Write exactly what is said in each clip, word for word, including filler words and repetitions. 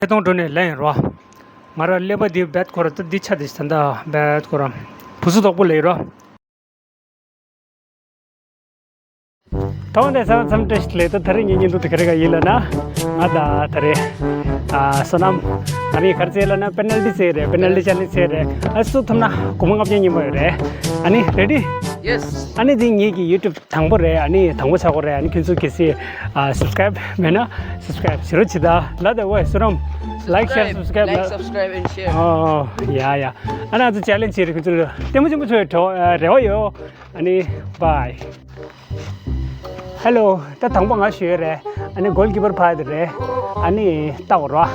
ཆེ་མཐོང་འགྲོ་ནས་ལན་རོ། ང་ར་ཀླད་པ་འདི་རྦད་ཁོ་ར་ད་འདི་ཆ་དེ་ད་ད་རྦད་ཁོ་ར་བུ་སུ་དོག་པོ་ལས་རོ། ད་འོན་ཏེ་ས་མཚམས་བཀྲ་ཤིས་ལས་ད་ད་རེས་ངའི་བརྙན་ཐུང་དེ་ག་རེ་ག་ཡིན་ལ་ན། ང་ད་ད་རེས་ཨ་བསོད་ནམས་ང་རེས་གར་རྩེ་ལ་ན་པེ་ནལ་ཏི་རྩེ་རེད། པེ་ནལ་ཏི་ཅ་ལེན་རྩེ་རེད། ཨ་སུ་ཐུབ་ན་སྒོར་མོ་ལྔ་བརྒྱ་རྙིང་པ་ཡོད་རེད། ཨ་ནི་རེ་ཌི། ཡེ་སི། ཨ་ནི་འདི་ངེད་ཀྱི་ཡུ་ཊུབ་དང་པོ་རེད། ཨ་ནི་དང་པོ་ཆགས་ཀྱི་རེད། ཨ་ནི་ཁྱོད་ཚོ་གལ་སྲིད་ཨ་སབ་སི་ཀ་རེབ་མེད་ན་སབ་སི་ཀ་རེབ་བྱེད་རོགས་བྱེད་ད་ལ། ད་ཝེ་བསོད་ནམས། ལའིཀ་ཤེར་སབ་སི་ཀ་རེབ། Like, subscribe and share. ཨོ་ཡ་ཡ། ཨ་ནི་ང་ཚོ་ཅ་ལེན་བྱེད་རེད། ཁྱོད་ཚོ་ལྟད་མོ་ཆེན་པོ་ཚོའི་གྲོགས་རེ་བ་ཡོད། ཨ་ནི་བྷའི། ཧེ་ལོ། ད་དང་པོ་ང་ཞུ་ཡས་རེད། ཨ་ནི་གོལ་ཀི་པར་ཕར་དེ་རེད། ཨ་ནི་ལྟ་གོ་རོ།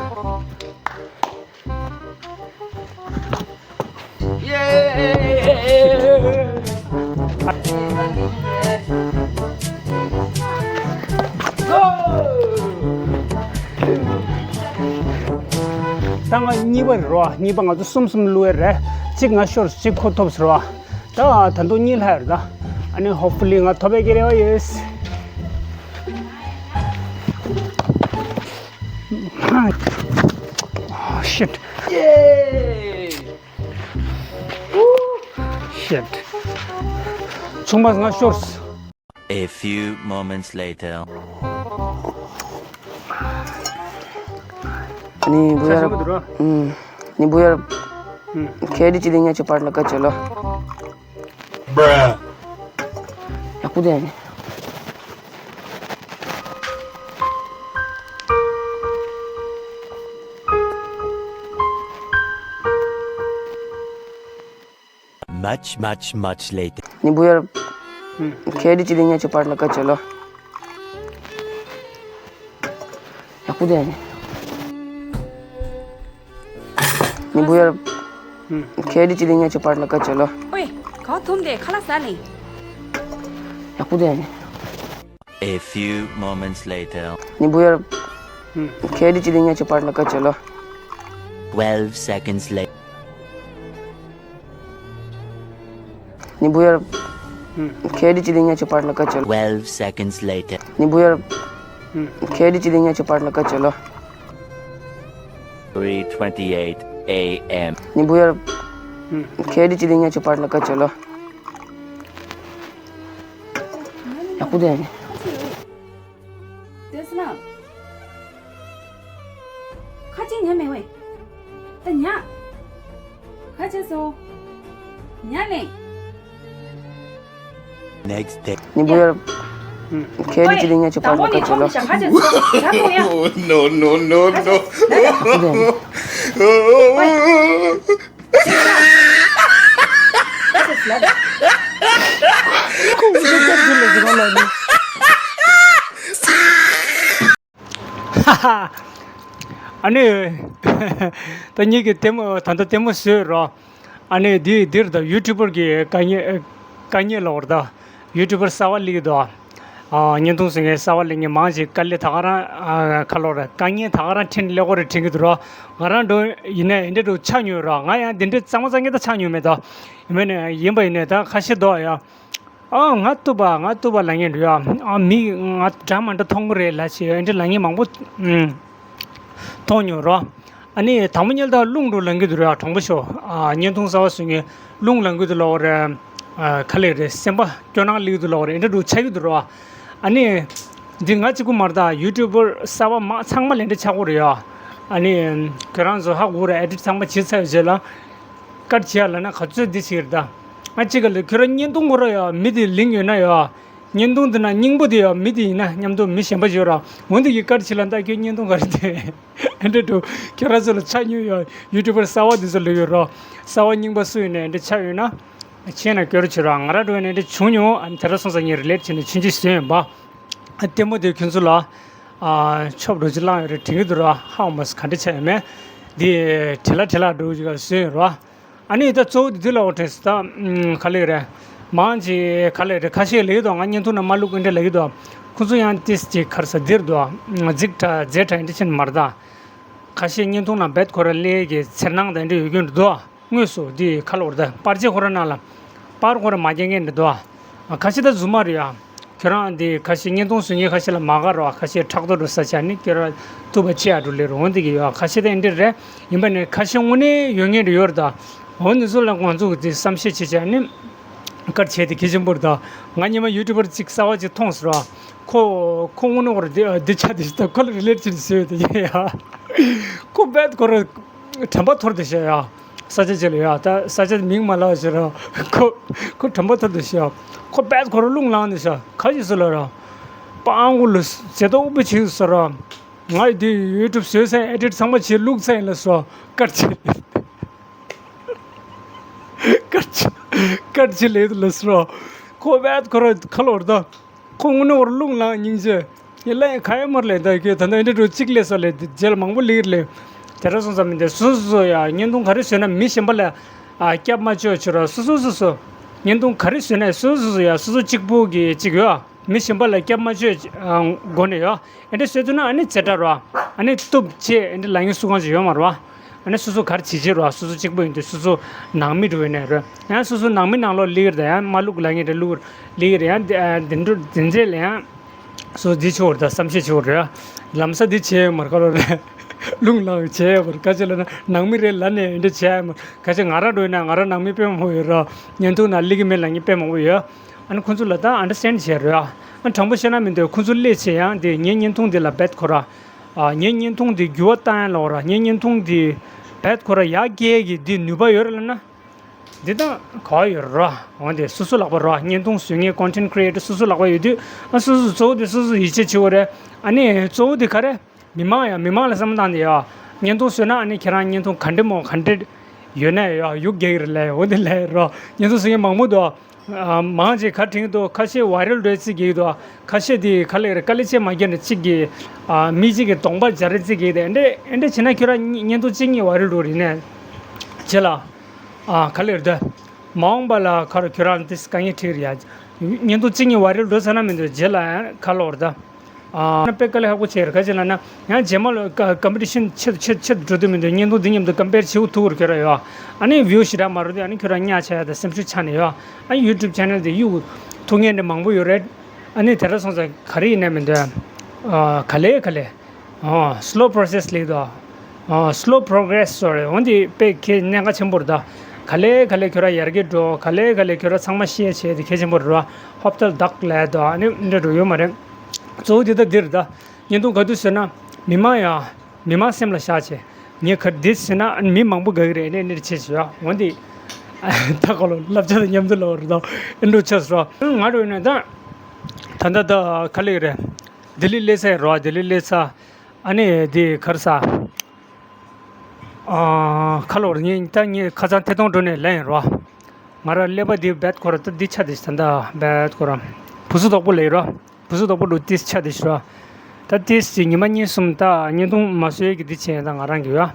ད་ང་གཉིས་པ་རེད་རོ། གཉིས་པ་ང་ཚོ་གསུམ་གསུམ་བླུགས་ཡས་རེད། གཅིག་ང་ཤོར་གཅིག་ཁོ་ཐོབ་ཟེར་རོ། ད་ད་དུང་གཉིས་ལྷག་ཡོད་རེད་ད། ཨ་ནི་ཧོབ་ཕུ་ལི་ང་ཐོབ་པའི་ཀྱི་རེ་བ་ཡོད། ཤིཊ། ཤིཊ། ཚང་མ་ང་ཤོར། A few moments later. ནི་བུ་ཡར། ཨུམ། ནི་བུ་ཡར། ཁེ་རི་ཅི་ལི་ཉ་ཆེ་པར་ལ་ཀ་ཅོ་ལོ། Bruh. ཡག་པོ་དེ་ནི། Much, much, much later. ནི་བུ་ཡར། ཁེ་རི་ཅི་ལི་ཉ་ཆེ་པར་ལ་ཀ་ཅོ་ལོ། ཡག་པོ་དེ་ནི། ནི་བུ་ཡར། ཁེ་རི་ཅི་ལི་ཉ་ཆེ་པར་ལ་ཀ་ཅོ་ལོ། ཨོའི། གང་ཐུམ་དེ་ཁ་ལག་ཟ་ལེ། ཡག་པོ་དེ་ནི། A few moments later. ནི་བུ་ཡར། ཁེ་རི་ཅི་ལི་ཉ་ཆེ་པར་ལ་ཀ་ཅོ་ལོ། Twelve seconds later. ནི་བུ་ཡར། ཁེ་རི་ཅི་ལི་ཉ་ཆེ་པར་ལ་ཀ་ཅོ་ལོ། Twelve seconds later. ནི་བུ་ཡར། ཁེ་རི་ཅི་ལི་ཉ་ཆེ་པར་ལ་ཀ་ཅོ་ལོ། Three twenty-eight A M. ནི་བུ་ཡར། ཁེ་རི་ཅི་ལི་ཉ་ཆེ་པར་ལ་ཀ་ཅོ་ལོ། ཡག་པོ་དེ་ནི། དེ་སླ། ཁ་ཅིག་ཉན་མེད་བས། ད་ཉ། ཁ་ཅིག་སོང་། ཉ་ལེ། Next day. ནི་བུ་ཡར། ཁེ་རི་ཅི་ལི་ཉ་ཆེ་པར་ལ་ཀ་ཅོ་ལོ། ཁ་ཅིག་སོང་། ཁ་ཅིག་སོང་། Oh, no, no, no, no. ཡག་པོ་དེ་ནི། ཨ་ནི། ད་ངེད་ཀྱི་ལྟད་མོ་ད་ལྟ་ལྟད་མོ་བཟོས་རོ། ཨ་ནི་འདི་འདིར་ད་ཡུ་ཊུབ་པར་གྱི་དཀའ་ངལ་དཀའ་ངལ་ལོག་རེད་ད། ཡུ་ཊུབ་པར་གསར་པ་སླེབས་ཀྱི་འདུག་ཨ། བརྙན་ཐུང་བཟོ་མཁན་གསར་པ་སླེབས་མཁན་མང་ཆེ་དཀའ་ལས་ད་ག་རང་ཨ། ཁ་ལོག་རེད། དཀའ་ངལ་ད་ག་རང་འཕྲད་ཀླད་ཀོར་རེ་དྲན་གྱི་འདུག་རོ། ང་རང་འགྲོ་ཡིན་ན་འདི་འདྲ་ཆགས་མྱོང་རོ། ང་ཡང་འདི་འདྲ་གཙང་མ་གཙང་རྐྱང་ད་ཆགས་མྱོང་མེད་ད། ཡིན་པ་ཡིན་ན་ད་ཁ་ཤས་འདུག་ཡ། ཨ། ང་བཏུབ་པ་ང་བཏུབ་པ་ལབ་མཁན་འདྲ་ཡ། ཨ། མི་ང་འདྲ་མ་འདྲ་མཐོང་གི་རེད་ལབ་བྱས་འདི་འདྲ་ལབ་མཁན་མང་པོ་མཐོང་མྱོང་རོ། ཨ་ནི་དང་པོ་ཉིད་ད་རླུང་འགྲོ་ལབ་ཀྱི་འདུག་ར། དྲང་པོ་ཤོད། ཨ། བརྙན་ཐུང་གསར་པ་བཟོ་མཁན་རླུང་ལབ་ཀྱི་འདུག་ལབ་རེད། ཨ། ག་ལེ་རེད། སེམས་པ་སྐྱོ་སྣང་སླེབས་ཀྱི་འདུག་ལབ་རེད། འདི་འདྲ་ཆགས་ཀྱི་འདུག་ར། ཨ་ནི་འདི་ང་གཅིག་པུ་མ་རེད་ད། ཡུ་ཊུབ་པར་གསར་པ་མ་ཚང་མ་ལ་འདི་འདྲ་ཆགས་ཀྱི་རེད་ཡ། ཨ་ནི་ཁྱོད་རང་ཚོ་ཧ་གོ་རེད། ཨེ་ཌིཊ་ཚང་མ་བྱས་ཚར་བའི་རྗེས་ལ། ཀཊ་བྱེད་ཡ་ལབ་ན་ག་ཚོད་འདི་བྱེད་ཀྱི་རེད་ད། ང་གཅིག་ག་ལ་ཁྱོད་རང་བརྙན་ཐུང་ཁོ་ར་ཡ་མི་དེ་ལིང་ཡོད་ན་ཡ། བརྙན་ཐུང་འདི་ན་སྙིང་པོ་དེ་ཡ་མི་དེ་ཡིན་ན་སྙམ་དུ་མི་གཞན་པ་ཡོད་ར། འོན་ཏེ་ཡི་ཀཊ་བྱེད་ལ་ད་ཁྱོད་བརྙན་ཐུང་ག་རེ་དེ། ཨེ་འདྲ་འགྲོ། ཁྱོད་རང་ཚོ་ལ་ཆ་མྱོང་ཡ། ཡུ་ཊུབ་པར་གསར་པ་དེ་ཚོ་ལ་ཡོད་ར། གསར་པ་རྙིང་པ་སུ་ཡིན་ན་ཨེ་འདྲ་ཆ་ཡོད་ན། མཁྱེན་ན་སྐྱོར་བྱེད་ར། ང་ར་འགྲོ་ཡ་ན་ཨེ་འདྲ་བྱུང་མྱོང་། ཨ་ནི་དེ་ར་སོང་ཙང་ངས་རི་ལེཊ་བྱས་ནས་ཆུང་ཆུང་ཞིག་བཟོས་ཡིན་པ། ལྟད་མོ་དེ་ཁྱོད་ཚོ་ལ། ཨ། ཆོབ་རོ་ཅི་བླངས་ཡོད་རེད་དྲན་གྱི་འདུག་ར། ཧ་མ་སི་ག་འདྲ་ཆགས་ཡོད་མེད། འདི་བྲེལ་ལ་བྲེལ་ལ་འགྲོ་གི་བཟོས་ཡོད་ར། ཨ་ནི་ད་གཙོ་བོ་འདི་དུས་ལ་འོ་དྲན་སི་ད། ག་ལེ་རེད། མང་ཆེ་ག་ལེ་རེད། ཁ་ཤས་ལེགས་འདུག་ང་བརྙན་ཐུང་ནང་མ་བླུག་འདྲ་ལེགས་འདུག་ཁོ་ཚོ་ཡང་ཏིས་ཅིག་ག་རེ་ཟ་འདིར་འདུག་རྫིག་དྲགས་རྫས་དྲགས་འདྲ་ཆེན་མ་རེད་ད། ཁ་ཤས་བརྙན་ཐུང་ནང་རྦད་ཁོ་ར་ལས་ཀྱི་འཚེར་སྣང་དང་འདྲ་ཡོད་རྒྱུ་འདུག་དངོས་སུ་འདི་ཁ་ལོ་རེད་ད། པར་ཆས་ཁོ་ར་ནང་ལ་པར་ཁོ་ར་མ་རྒྱག་མཁན་འདྲ་འདུག་ཁ་ཤས་ད་རྫུན་མ་རེད་ཡ། ཁྱེད་རང་འདི་ཁ་ཤས་བརྙན་ཐུང་བཟོ་མཁན་ཁ་ཤས་ལ་མ་དགའ་རོགས། ཁ་ཤས་ཕྲག་དོག་འགྲོ་ས་ཆ་ནི་ཁྱེད་རང་ཐུབ་པ་ཆེ་ཡ་འགྲོ་ལེ་རོ་འོན་དེ་གི་ཡོད། ཁ་ཤས་ད་འདི་རེད། ཡིན་པ་ནི་ཁ་ཤས་དངོས་གནས་ཡོད་མཁན་རེད་ཡོད་རེད་ད། འོན་དེ་ཚོ་ལ་ང་ཚོ་གི་འདི་བསམ་ཤེས་བྱེད་ཆ་ནི་དཀར་བྱས་དེ་གལ་ཆེན་པོ་རེད་ད། ང་ཉི་མ་ཡུ་ཊུབ་པར་གཅིག་གསར་བ་གཅིག་མཐོང་སོང་ར། ཁོ་ཁོ་དངོས་གནས་ཁོ་ར་འདི་འདི་ཆ་དེ་ཞིག་ད་ཁོ་ལ་རི་ལེ་ཊི་བྱེད་ནས་བཟོས་ཡོད་དེ་ཡ། ཁོ་རྦད་ཁོ་ར་དྲན་པ་འཐོར་དེ་ཤ་ཡ། ས་ཆ་ཅིག་ལ་ཡ་ད་ས་ཆ་མིང་མ་ལབ་ཤེས་ར། ཁོ་ཁོ་དྲན་པ་འཐོར་དེ་ཤ་ཡ། ཁོ་རྦད་ཁོ་ར་རླུང་ལངས་དེ་ཤ་ག་ཅིག་སུ་ལ་ར། པང་གོ་ལ་ཇེ་ཏོག་དབུ་བྱེད་སོ་ར། ང་ཡི་དུས་ཡུ་ཊུབ་བཟོས་ཚར་ཨེ་ཌིཊ་ཚང་མ་བྱས་བླུགས་ཚར་ཡིན་ལ་སོ་དཀར་ཆེ། དཀར་ཆེ་དཀར་ཆེ་ལས་དུ་ལ་སོ། ཁོ་རྦད་ཁོ་ར་ཁ་ལོ་ར་ད། ཁོ་དངོས་གནས་ཁོ་ར་རླུང་ལངས་སྙིང་རྗེ། ངས་ལན་ཁ་ཡ་མར་ལས་ད་ཁྱོད་ད་ལྟ་ཨེ་ཌིཊ་རུ་གཅིག་ལས་སོ་ལས་རྗེས་ལ་མང་པོ་ལིར་ལས། དེ་འདྲ་སོང་ཙང་མི་འདི་སོ་སོ་སོ་ཡ་བརྙན་ཐུང་ག་རེ་བཟོས་ན་མི་གཞན་པ་ལ་ཨ་སྐྱབས་མ་བཅོལ་ཆོག་ར། སོ་སོ་སོ་སོ་བརྙན་ཐུང་ག་རེ་བཟོས་ན་སོ་སོ་སོ་ཡ་སོ་སོ་གཅིག་པུ་གི་གཅིག་ཡོད། མི་གཞན་པ་ལ་སྐྱབས་མ་བཅོལ་སྒོ་ནས་ཡོད། ཨེ་འདྲ་བཟོས་ཐུབ་ན་ཨ་ནི་ཛེ་དྲ་རོ། ཨ་ནི་གཏུབ་བྱས་ཨེ་འདྲ་ལབ་མཁན་སུ་གང་ཞིག་ཡོད་མ་རེད་བ། ཨ་ནི་སོ་སོ་ག་རེ་བྱེད་བྱེད་རོ། སོ་སོ་གཅིག་པུ་ཡིན་དུས་སོ་སོ་ནང་མི་འགྲོ་ཡིན་ནའི་རོ། ཡང་སོ་སོ་ནང་མི་ནང་ལོགས་ལིག་རེད་ཡང་མ་ལུག་ལབ་མཁན་རེད་ལུག་ལིག་རེད་ཡང་དེ་འགྲོ་དེ་འདྲས་ལ་ཡང་སོ་སོ་འདི་ཆོག་རེད་ད་བསམ་ཤེས་ཆོག་རེད། ལམ་སང་འདི་བྱས་མར་ཁ་ལོ་རེད། རླུང་ལངས་བྱས་མར་ཁ་ཆེ་ལ་ན་ནང་མི་རེད་ལབ་ནས་འདི་བྱས་མར་ཁ་ཆེ་ང་རང་འགྲོ་ཡིན་ན་ང་རང་ནང་མི་དཔེ་མང་པོ་ཡོད་རོ། བརྙན་ཐུང་ནང་ལིག་གི་མེད་ལབ་མཁན་དཔེ་མང་པོ་ཡོད། ཨ་ནི་ཁོང་ཚོ་ལ་ད་ཨན་ཌར་སི་ཊེན་ཌ་བྱས་རོ། ཨ་དྲང་པོ་བཤད་ན་མི་འདོད་ཁོང་ཚོ་སླེབས་བྱས་ཡང་དེ་ངའི་བརྙན་ཐུང་འདི་ལ་རྦད་ཁོ་ར། ཨ་ངའི་བརྙན་ཐུང་འདི་འགྱུར་བ་བཏང་ཡ་ལོག་ར་ངའི་བརྙན་ཐུང་འདི་རྦད་ཁོ་ར་ཡར་རྒྱས་ཀྱི་འདི་ནུས་པ་ཡོད་རེད་ལབ་ན། འདི་ད་ག་བ་ཡོད་ར། འོན་ཏེ་སོ་སོ་ལག་པ་ར་བརྙན་ཐུང་བཟོ་མཁན་ཀོན་ཊེན་ཊི་ཀི་རི་ཨེ་ཊར་སོ་སོ་ལག་པ་ཡོད་དུས་ཨ་སོ་སོ་གཙོ་བོ་དེ་སོ་སོ་ཡིད་ཆེས་བྱེད་དགོས་རེད། ཨ་ནི་གཙོ་བོ་དེ་ག་རེ། མི་མང་ཡང་མི་མང་ལ་བསམ་བློ་བཏང་སྟེ་ཡ། བརྙན་ཐུང་བཟོས་ན་ཨ་ནི་ཁྱེད་རང་བརྙན་ཐུང་ག་འདྲ་མོ་ག་འདྲ་ཡོད་ན་ཡ་ཡུག་རྒྱག་གི་རེད་ལབ་འོ་དེ་ལབ་རོ། བརྙན་ཐུང་བཟོ་མཁན་མང་པོ་འདུག་ཨ་མང་ཆེ་ག་དྲན་གྱི་འདུག་ཁ་ཤས་ཝའི་རལ་འགྲོ་རྩིས་རྒྱག་གི་འདུག་ཁ་ཤས་དེ་ག་ལེར་དཀའ་ལས་ཆེ་མ་རྒྱག་ནས་གཅིག་གིས་ཨ་མི་གཅིག་གི་གདོང་པ་འབྱར་རྩིས་རྒྱག་གི་འདུག་ཨེ་འདྲ་ཨེ་འདྲ་བྱས་ན་ཁྱོད་རང་བརྙན་ཐུང་གཅིག་གཉིས་ཝའི་རལ་འགྲོ་རེད་ནས་བྱེད་ལ། ཨ་ག་ལེར་འདུག་མ་འོངས་པ་ལ་ཁ་རོ་ཁྱོད་རང་དེ་དཀའ་ངལ་འཕྲད་ཀྱི་རེད་ཡ། བརྙན་ཐུང་གཅིག་གཉིས་ཝའི་རལ་འགྲོ་ཚར་ན་མི་འདུག་རྗེས་ལ་ཡང་ཁ་ལོག་རེད་ད། ཨ་དཔེ་དཀའ་ལས་ཁག་པོ་བྱས་རེད། ག་ཅི་ལབ་ན་ཡང་རྗེས་མ་ལ་ཀ་ཀམ་པི་ཊི་ཤན་ཆེ་རུ་ཆེ་རུ་ཆེ་རུ་འགྲོ་དུས་མི་འདུག་བརྙན་ཐུང་འདི་མཉམ་དུ་ཀམ་པེར་བྱེད་ཐུབ་ཀྱི་རེད་ཡོད། ཨ་ནི་བིའུ་ཞེ་དྲག་མ་རུ་དུས་ཨ་ནི་ཁྱོད་རང་གཉའ་ཆག་ཡ་དང་སེམས་ཤུགས་ཆག་ནས་ཡོད། ཨ་ནི་ཡུ་ཊུབ་ཆེ་ནལ་དེ་གཡུག་ཐུབ་མཁན་དེ་མང་པོ་ཡོད་རེད། ཨ་ནི་དེ་འདྲ་སོང་ཙང་ག་རེ་ཡིན་ནའི་མི་འདུག་ཨ་ག་ལེ་ག་ལེ། ཨ་སི་ལོ་པོ་རོ་སེ་སི་ལབ་ཀྱི་འདུག་ཨ་སི་ལོ་པོ་རོ་གེ་རེ་སི་སོ་རེད། འོན་ཏེ་དཔེ་ཁྱེད་གནད་འགག་ཆེན་པོ་རེད་ད། ག་ལེ་ག་ལེ་ཁྱོད་རང་ཡར་རྒྱས་འགྲོ། ག་ལེ་ག་ལེ་ཁྱོད་རང་ཚང་མ་ཤེས་བྱས་དེ་གལ་ཆེན་པོ་རེད་བ། ཧོབ་ཏལ་བདག་ལབ་ཀྱི་འདུག་ཨ་ནི་འདྲ་འགྲོ་ཡོད་མ་རེད། གཙོ་བོ་དེ་ད་འདི་རེད་ད། བརྙན་ཐུང་ག་དུས་བཟོས་ན་མི་མང་ཡ། མི་མང་སེམས་ལ་བཞག་བྱས། ངས་ག་འདི་བཟོས་ན་མི་མང་པོ་དགའ་གི་རེད་ཨ་ནི་འདི་བྱས་བྱས་ཡ། འོན་ཏེ་ད་ག་ལོ་བསླབ་བྱ་དང་མཉམ་དུ་ལབ་པ་རེད་ད། ཨེ་འགྲོ་ཆགས་སོང་ང་འགྲོ་ཡིན་ན་ད། ད་ད་ད་ག་ལེ་རེད། ལྡི་ལི་སླེབས་ཚར་རོ། ལྡི་ལི་སླེབས་ཚར། ཨ་ནི་དེ་ག་རེ་ཟ། ཨ་ཁ་ལོ་རེད། ངས་ད་ངས་ཁ་སང་ཐད་གཏོང་འགྲོ་ནས་ལན་རོ། ང་རང་ཀླད་པ་འདི་རྦད་ཁོ་ར་ད་འདི་ཆ་དེ་ད་ལྟ་རྦད་ཁོ་ར་བུ་སུ་དོག་པོ་ལས་རོ། བུ་སུ་དོག་པོ་འགྲོ་ཏིས་ཆ་དེ་ཤི་རོ། ད་ཏིས་ཀྱི་ཉི་མ་གཉིས་གསུམ་ད་བརྙན་ཐུང་མ་བཟོས་ཀྱི་འདི་བྱས་ད་ང་རང་གི་ཡོ།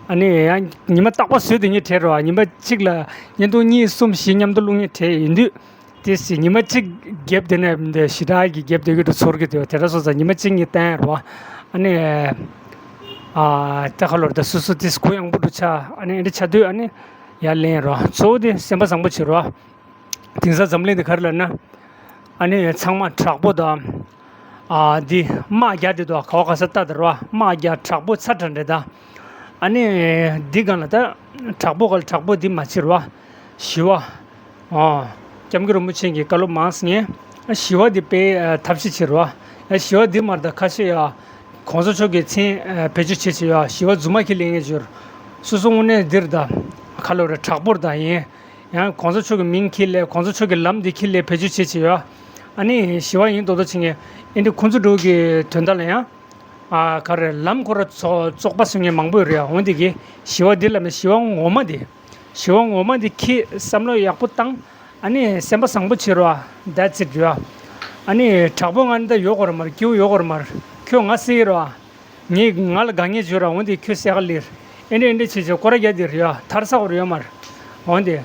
ཨ་ནི་ཡང་ཉི་མ་རྟག་པ་བཟོས་དེ་ངས་བྲལ་རོ། ཉི་མ་གཅིག་ལ་བརྙན་ཐུང་གཉིས་གསུམ་བཞི་མཉམ་དུ་བླུག་ངས་བྲལ་ཡིན་དུས། དེ་སྲིད་ཉི་མ་གཅིག་རྒྱབ་དེ་ནས་འདི་ཞི་དྲག་གི་རྒྱབ་དེ་གི་འགྲོ་ཚོར་གི་དེ་དེ་འདྲ་སོང་ཙང་ཉི་མ་གཅིག་གཉིས་བསྟན་རོ། ཨ་ནི་ཨ་ད་ཁ་ལོར་ད་སུ་སུ་དེ་གུ་ཡངས་པོ་འགྲོ་ཆ་ཨ་ནི་འདི་ཆ་དུས་ཨ་ནི་ཡར་ལེན་རོ། གཙོ་བོ་དེ་སེམས་པ་བཟང་པོ་བྱེད་རོ། དེང་སང་འཛམ་གླིང་འདི་ག་རེ་ལབ་ན་ཨ་ནི་ཚང་མ་དྲག་པོ་དང་ཨ་འདི་དམག་རྒྱག་དེ་དོ་ག་བ་ག་ས་ལྟ་དེ་རོ། དམག་རྒྱག་དྲག་པོ་ཚ་དྲག་འདྲ་ད། ཨ་ནི་འདི་གང་ལ་ད་དྲག་པོ་ག་ལ་དྲག་པོ་འདི་མ་བྱེད་རོ། ཞི་བ། ཨོ། སྐྱབས་མགོན་རིན་པོ་ཆེ་གིས་བཀའ་སློབ་མང་སོང་ངས། ཞི་བ་འདི་དཔེ་ཐབས་ཤེས་བྱེད་རོ། ཞི་བ་འདི་མར་ད་ཁ་ཤས་ཡ། གོང་ས་མཆོག་གི་མཚན་བེད་སྤྱོད་བྱེད་བྱེད་ཡ་ཞི་བ་རྫུན་མ་ཁྱི་ལེན་ངེས་བྱོས། སོ་སོ་དངོས་གནས་འདིར་ད། ཁ་ལོ་རེ་དྲག་པོར་ད་ཡིན། ཡང་གོང་ས་མཆོག་གི་མིང་ཁྱི་ལས་གོང་ས་མཆོག་གི་ལམ་འདི་ཁྱི་ལས་བེད་སྤྱོད་བྱེད་བྱེད་ཡ། ཨ་ནི་ཞི་བ་ཡིན་མདོག་མདོག་བྱེད་ངེས། ཨེ་འདི་ཁོང་ཚོ་འགྲོ་གི་དོན་དག་ལ་ཡང་། ཨ་ག་རེ་ལམ་ཁོ་ར་ཚོ་བཙོག་པ་བཟོ་མཁན་མང་པོ་ཡོད་རེད་ཡ། འོན་ཏེ་གི་ཞི་བ་འདི་ལ་མེད་ཞི་བ་ངོ་མ་འདི། ཞི་བ་ངོ་མ་འདི་ཁྱི་བསམ་བློ་ཡག་པོ་བཏང་། ཨ་ནི་སེམས་པ་བཟང་པོ་བྱེད་རོགས། That's it རེད་ཡ། ཨ་ནི་དྲག་པོ་ང་འདི་ཡོད་གོ་ར་མར་སྐྱིའུ་ཡོད་གོ་ར་མར་ཁྱོད་ང་སེ་རོགས། ངས་ང་ལ་དགའ་ངེས་བྱོས་ར་འོན་ཏེ་ཁྱོད་སེ་ག་ལིར། ཨེ་འདྲ་ཨེ་འདྲ་བྱེད་བྱེད་སྐོར་ར་རྒྱག་འདི་རེད་ཡ། ཐར་ས་གོ་ར་ཡོད་མར། འོན་ཏེ།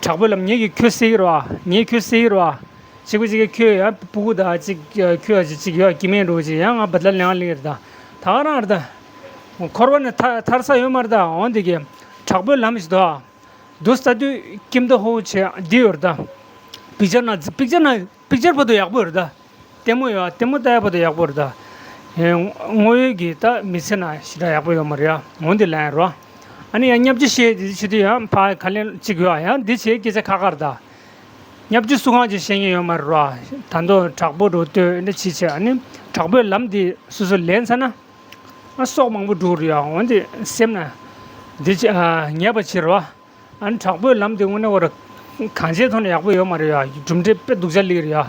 དྲག་པོ་ལམ་ངས་ཀྱི་ཁྱོད་སེ་རོགས། ངས་ཁྱོད་སེ་རོགས། གཅིག་པུ་གཅིག་གིས་ཁྱོད་ཡང་སྤུ་གུ་དང་གཅིག་ཁྱོད་གཅིག་གཅིག་ཡོད་སྐྱེ་དམན་འགྲོ་གཅིག་ཡང་ང་བ་དླ་ལེང་ལེང་རེད་ད། ད་ག་རང་རེད་ད། འཁོར་བ་ནས་ཐར་ཐར་ས་ཡོད་མ་རེད་ད། འོན་ཏེ་གི་དྲག་པོའི་ལམ་ཞིག་འདུག་ཨ། འདུག་ས་དུས་ཀིམ་ད་ཧོ་བྱས་འདི་ཡོད་རེད་ད། པིག་ཅར་ན་པིག་ཅར་ན་པིག་ཅར་བར་དུ་ཡག་པོ་རེད་ད། ལྟད་མོ་ཡོད་ལྟད་མོ་ལྟ་ཡག་པོ་དང་ཡག་པོ་རེད་ད། དངོས་ཡོད་ཀྱི་ད་མི་ཚེ་ན་ཞེ་དྲག་ཡག་པོ་ཡོད་མ་རེད་ཡ། འོན་ཏེ་ལན་རོ། ཨ་ནི་ཡང་བརྙས་བཅོས་བཤད་དེ་ཆུ་དུས་ཡང་ཕ་ག་ལེན་གཅིག་ཡོད་ཡང་འདི་བྱས་སྐད་ཆ་ཁ་ཁར་ད། བརྙས་བཅོས་སུ་གང་ཅིག་བཤད་ངེས་ཡོད་མ་རེད་རོ། ད་དུང་དྲག་པོ་འགྲོ་ལྟོས་འདི་ཆི་ཆེ་ཨ་ནི་དྲག་པོའི་ལམ་འདི་སོ་སོ་ལེན་ཚར་ན། ཨ་སྲོག་མང་པོ་འགྲོ་རེད་ཡ། འོན་ཏེ་སེམས་ན་འདི་ཆི་ཉེས་པ་ཆེ་རོ། ཨ་ནི་དྲག་པོའི་ལམ་དེ་དངོས་གནས་བར་གང་བྱས་ཐོག་ནས་ཡག་པོ་ཡོད་མ་རེད་ཡ། གྲུབ་འབྲས་དཔེ་སྡུག་ཅག་སླེབས་རེད་ཡ།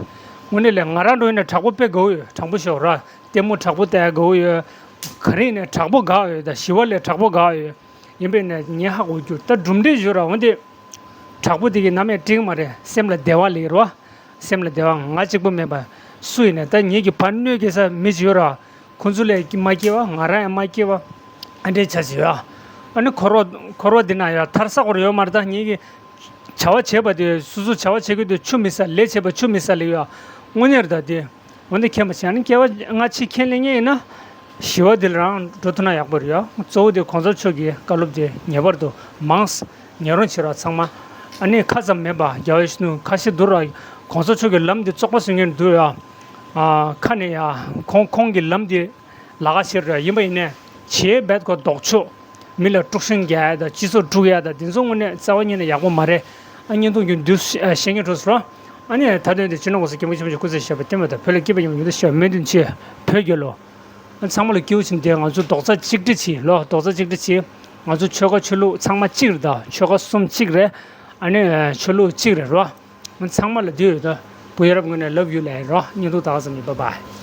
དངོས་གནས་ལས་ང་རང་འགྲོ་ཡིན་ན་དྲག་པོ་དཔེ་དགའ་བོ་ཡོད། དྲང་པོ་ཤོད་ར། ལྟད་མོ་དྲག་པོ་ལྟ་ཡ་དགའ་བོ་ཡོད། ག་རེ་ཡིན་ན་དྲག་པོ་དགའ་ཡོད་ད། ཞི་བ་ལས་དྲག་པོ་དགའ་ཡོད། ཡིན་པས་ན་ངས་ཧ་གོ་རྒྱུ་ད་གྲུབ་འབྲས་ཡོད་ར། འོན་ཏེ་དྲག་པོ་དེ་གི་ནམ་ཡང་འགྲིག་མ་རེད། སེམས་ལ་བདེ་བ་སླེབས་ར། སེམས་ལ་བདེ་བ་ང་གཅིག་པུ་མེད་པ་སུ་ཡིན་ན་ད་ངེད་ཀྱི་ཕར་གནོད་སྐྱེལ་ས་མི་ཅིག་ཡོད་ར། ཁོ་ཚོ་ལས་མ་སྐྱེ་བ་ང་རང་ཡང་མ་སྐྱེ་བ། ཨ་འདྲའི་ཆ་ཞིག་ཡོད། ཨ་ནི་འཁོར་བ་འཁོར་བ་འདི་ན་ཡང་ཐར་ས་སྐོར་ཡོད་མ་རེད་ད། ངེད་ཀྱི་བྱ་བ་བྱེད་པ་དེ་སོ་སོ་བྱ་བ་བྱེད་ཀྱི་དུས་ཆུ་མི་ཟ་ལས་བྱེད་པ་ཆུ་མི་ཟ་ལེ་ཡོད། དངོས་གནས་རེད་ད་དེ། འོན་ཏེ་མཁྱེན་པ་བྱས་ནས་སྐྱེ་བ་སྔ་ཕྱི་ཁས་ལེན་མཁན་ཡིན་ན། ཞི་བ་འདི་ལ་རང་འགྲོ་ཐུབ་ན་ཡག་པོ་རེད་ཡ། གཙོ་བོ་དེ་གོང་ས་མཆོག་གི་བཀའ་སློབ་དེ་ངེས་པར་དུ་མང་ཉན་རོགས་བྱེད་རོགས་ཚང་མ། ཨ་ནི་ཁ་ཙམ་མེད་པ་རྒྱལ་བའི་གཞོན་ནུ་ཁ་ཤས་འདུག་ར། གོང་ས་མཆོག་གི་ལམ་འདི་བཙོག་པ་བཟོ་མཁན་འདུག་ཡ། ཨ་ཁ་ནས་ཡ་ཁོང་ཁོང་གི་ལམ་འདི་ལ་ཁ་ཤས་རེད་ཡིན་པ་ཡིན་ནས་བྱེད་བེད་ཁོ་ལྡོག་ཕྱོགས། མི་ལ་དཀྲུག་ཤིང་རྒྱག་ཡ་དང་སྤྱི་ཚོགས་དཀྲུག་ཡ་དང་དེ་ཚོ་དངོས་གནས་རྩ་བ་ཉིད་ནས་ཡག་པོ་མ་རེད། ཨ་བརྙན་ཐུང་གི་འདུག་བཤད་མཁན་འགྲོ་སོང་ར། ཨ་ནི་ད་དོན་དེ་སྤྱི་ནོར་གོང་ས་སྐྱབས་མགོན་ཆེན་པོ་མཆོག་སྐུ་ཚེ་ཞབས་པད་བརྟན་པ་དང་བོད་ལ་སྐྱིད་པ་ཡོང་བའི་ཡོན་ཏན་ཞུ་བའི་སྨོན་འདུན་ཆེ། བོད་རྒྱལ་ལོ། ཨ་ཚང་མ་ལ་སྐྱིད་པོ་བྱུང་སྟེ་ང་ཚོ་རྡོག་རྩ་གཅིག་སྒྲིལ་བྱེད་ལོ། རྡོག་རྩ་གཅིག་སྒྲིལ་བྱེད། ང་ཚོ་ཆོལ་ཁ་ཆོས་ལུགས་ཚང་མ་གཅིག་རེད་ད། ཆོལ་ཁ་གསུམ་གཅིག་རེད། ཨ་ནི་ཆོས་ལུགས་གཅིག་རེད་རོ། ང་ཚང་མ་ལ་འདི་ཡོད་ད། བུ་ཡ་རབས་ངོས་ནས་ལབ་ཡོད་ལ་ཡིན་རོ། བརྙན་ཐུང་ད་ག་ཙམ་ཡིན། བཱའི་བཱའི།